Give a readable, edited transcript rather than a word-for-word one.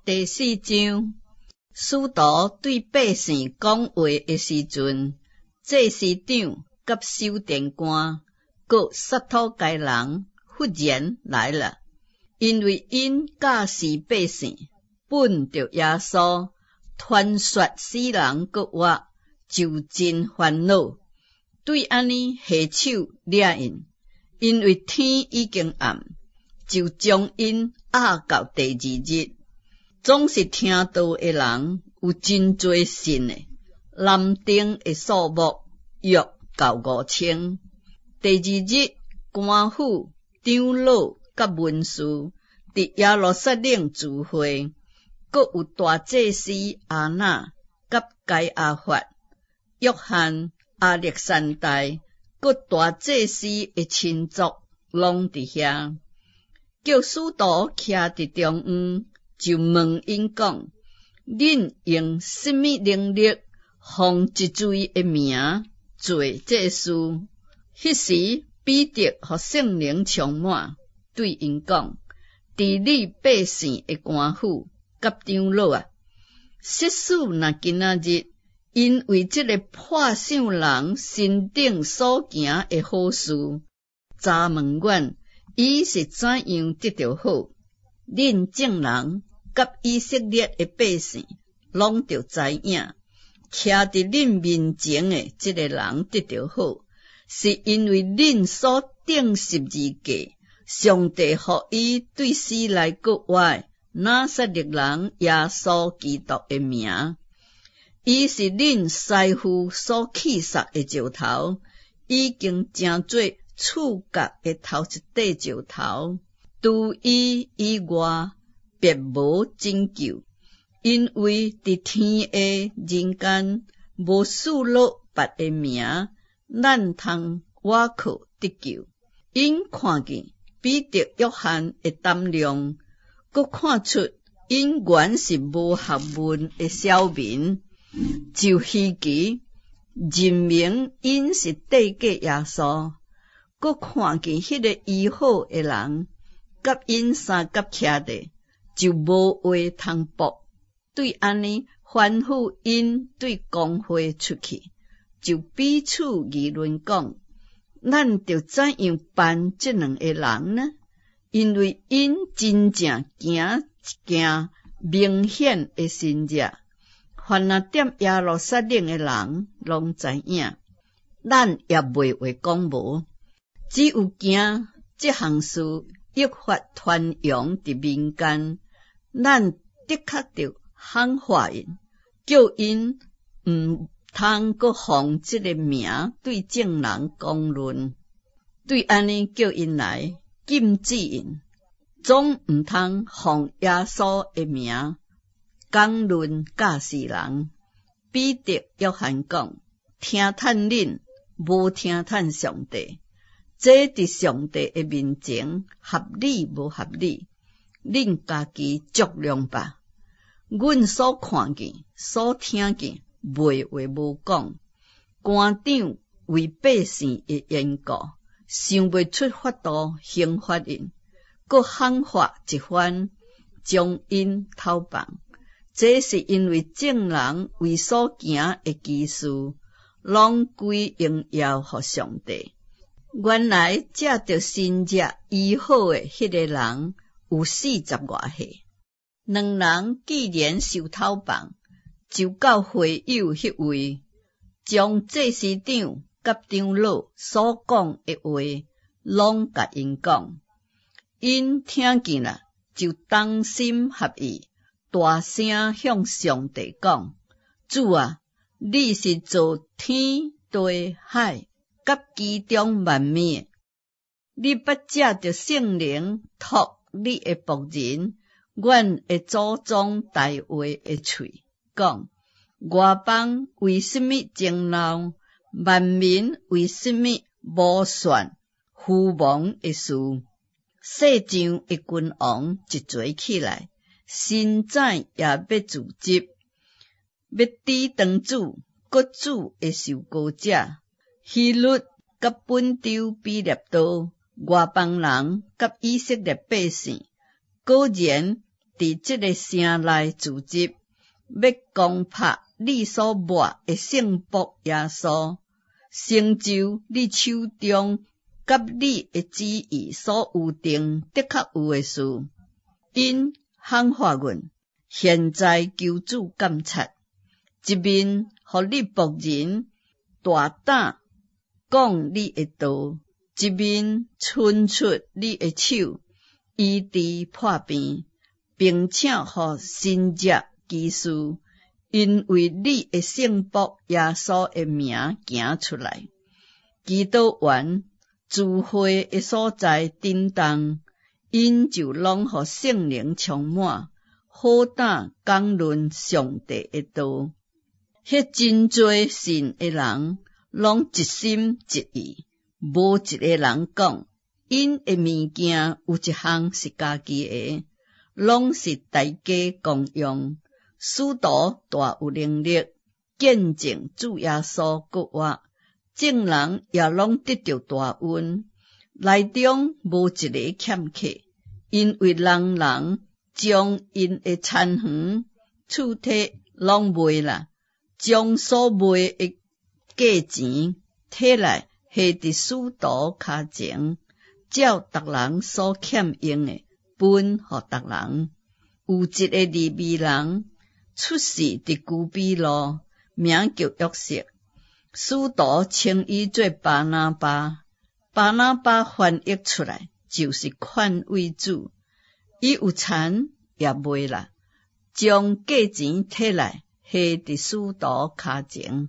第四章，使徒對百姓講話的時陣，祭司長佮守殿官，閣撒都該人忽然來了，因為𪜶教示百姓，奔著耶穌，傳說死人閣活，就真煩惱。對按呢下手掠𪜶，因為天已經暗，就將𪜶押到第二日。總是聽道的人有真濟信的，男丁的數目約到5000。第二日，官府、長老佮文士佇耶路撒冷聚會，閣有大祭司亞那佮該亞法、約翰、亞歷山大，閣大祭司的親族攏佇遐，叫使徒徛佇中央，就問𪜶講：恁用啥物能力，奉這位的名做這事？彼時，彼得予聖靈充滿，對𪜶講：治理百姓的官府佮長老啊，設使若今仔日𪜶為這个破想人身頂所行的好事，查問阮，伊是怎樣得著好？恁眾人佮以色列的百姓攏著知影，徛佇恁面前的這个人得著好，是因為恁所釘十字架，上帝予伊對死來復活的拿撒勒人耶穌基督的名。伊是恁師傅所棄殺的石頭，已經成做厝角的頭一塊石頭。除伊以外，別無拯救，因為佇天下人間無賜落別的名，咱通倚靠得救。𪜶看見彼得、約翰的膽量，閣看出𪜶原是無學問的小民，就稀奇，認明𪜶是綴過耶穌，閣看見彼个醫好的人，佮𪜶相佮徛著，就無話通駁。對按呢吩咐𪜶對公會出去，就彼此議論講：咱著怎樣辦這兩个人呢？因為𪜶真正行一件明顯的神跡，凡若踮耶路撒冷的人攏知影，咱也袂話講無，只有驚這項事益發傳揚佇民間，咱的確著喊話𪜶，叫𪜶毋通閣奉這个名對眾人講論。對按呢叫𪜶來禁止𪜶，總毋通奉耶穌的名講論教示人。彼得、約翰講：聽趁恁，無聽趁上帝。這佇上帝的面前合理無合理？恁家己酌量吧。阮所看見、所聽見，袂話無講。官長為百姓的緣故，想袂出法度刑罰𪜶，閣喊話一番，將𪜶偷放。這是因為眾人為所行的奇事，攏歸榮耀予上帝。原來藉著神跡醫好的彼个人有四十外歲。兩人既然受偷放，就到會友彼位，將祭司長佮長老所講的話，攏共𪜶講。𪜶聽見了，就同心合意，大聲向上帝講：主啊，你是造天地海佮其中萬物的，你捌藉著聖靈託你的僕人，阮的祖宗大衛的喙，講：外邦為什麼爭鬧？萬民為什麼謀算虛妄的事？世上的君王一齊起來，伸展也欲自執，欲抵擋主閣主的受膏者。希律佮本丟彼拉多，外邦人佮以色列百姓，果然佇這个城內聚集，欲攻拍你所抹的聖僕耶穌，成就你手中佮你的旨意所預定的確有的事。𪜶喊發問，現在求主鑒察，一面予你僕人大膽講你的道，一面伸出你的手醫治破病，並且予神蹟奇事，因為你的聖僕耶穌的名行出來。祈禱完，聚會的所在震動，𪜶就攏予聖靈充滿，好膽講論上帝的道。彼真濟信的人，攏一心一意，無一个人講𪜶的物件有一項是家己的，攏是大家共用。使徒大有能力，見證主耶穌復活，眾人也攏得著大恩，內中無一个欠缺，因為人人將𪜶的田園、厝宅攏賣啦，將所賣的價錢提來下佇使徒跤前，照逐人所欠用的分予逐人。有一个利未人出世佇古比路，名叫約瑟，使徒稱伊做巴拿巴。巴拿巴翻譯出來就是勸慰主。伊有田也賣啦，將價錢提來下佇使徒跤前。